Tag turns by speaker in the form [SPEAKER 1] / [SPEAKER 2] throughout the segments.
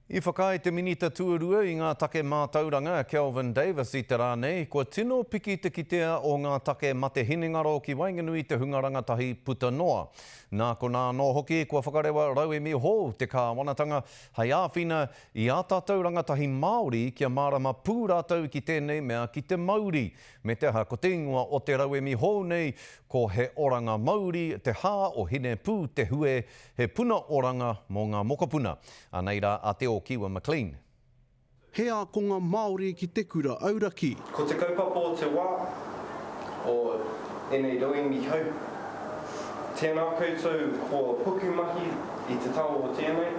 [SPEAKER 1] I whakaae te Minita Tuarua i ngā Take Mātauranga, Kelvin Davis i te rā nei, kua tino piki te kitea o ngā take mate hinengaro ki waenganui i te hunga rangatahi puta noa. Nā konā anō hoki kua whakarewa rauemi hou te kāwanatanga hei āwhina i ā tātou rangatahi Māori kia mārama pū rātou ki tēnei mea ki te mauri. Me te aha, ko te ingoa o te rauemi hou nei ko He Oranga Mauri, Te Hā o Hinepū Te Hue, He puna oranga mō ngā mokopuna. Anei rā a Te Ōkiwa McLean.
[SPEAKER 2] He ākonga Māori ki te kura auraki.
[SPEAKER 3] Ko te kaupapa o te wā, o ēnei rauemi hou. Tēnā koutou kua pukumahi i te taha o tēnei,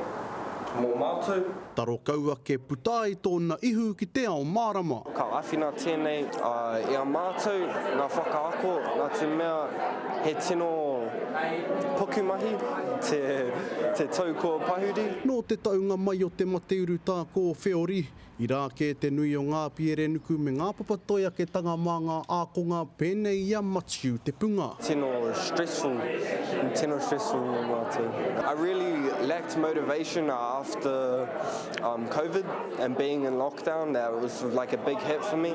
[SPEAKER 3] mō mātou.
[SPEAKER 2] Taro kau ake puta ai tōna ihu ki te ao mārama.
[SPEAKER 3] Ka āwhina tēnei i a mātou ngā whakaako nā te mea he tino pukumahi te tau kua pahuri.
[SPEAKER 2] Nō te taunga mai o te mate urutā kōwheori, i rā kē te nui o ngā pierenuku me ngā papatoiaketanga mā ngā ākonga pēnei i a Matiu Te Punga.
[SPEAKER 3] Tino stressful, tino stressful mō mātou. I really lacked motivation after Covid and being in lockdown, that was like a big hit for me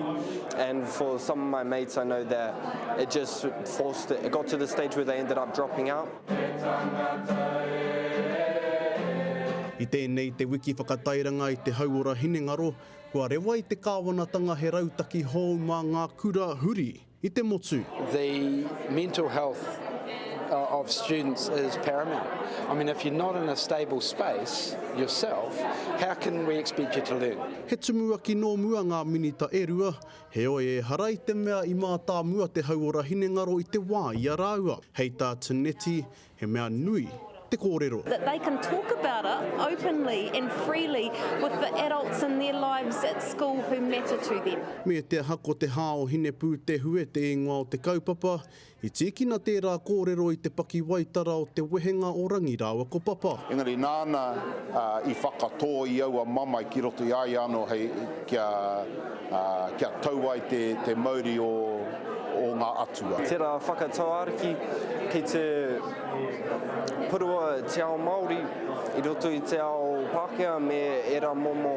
[SPEAKER 3] and for some of my mates I know that it just forced it, it got to the stage where they ended up dropping out.
[SPEAKER 2] I tēnei te wiki whakatairanga i te hauora hinengaro, kua rewa i te kāwanatanga he rautaki hou mā ngā kura huri i te motu.
[SPEAKER 4] The mental health of students is paramount. I mean if you're not in a stable space yourself, how can we expect you to learn?
[SPEAKER 2] He tumuaki nō mua ngā minita e rua, heoi ehara i te mea i mātāmua te hauora hinengaro i te wā i a rāua. Hei tā Tinetti, he mea nui te kōrero.
[SPEAKER 5] That they can talk about it openly and freely with the adults in their lives at school who matter to them.
[SPEAKER 2] Me te aha ko Te Hā o Hinepūtehue te ingoa o te kaupapa, i tīkina tērā kōrero i te pakiwaitara o te wehenga o Rangi rāua ko Papa.
[SPEAKER 6] Engari nāna i whakatō i aua mamae ki roto i a ia anō hei kia, kia tau ai te, te mauri o, o ngā atua.
[SPEAKER 3] Tērā whakatauāriki ki te purua te ao Māori i roto i te ao Pākehā me ērā momo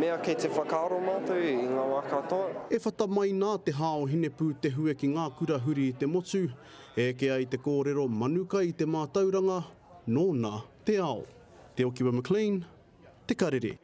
[SPEAKER 3] mea kei te whakaaro mātou i ngā wā katoa.
[SPEAKER 2] E whata mai nā te hā o Hinepūtehue ki ngā kura huri i te motu, e eke ai te kōrero manu kai i te mātauranga, nōna te ao. Te Okiwa McLean, Te Karere.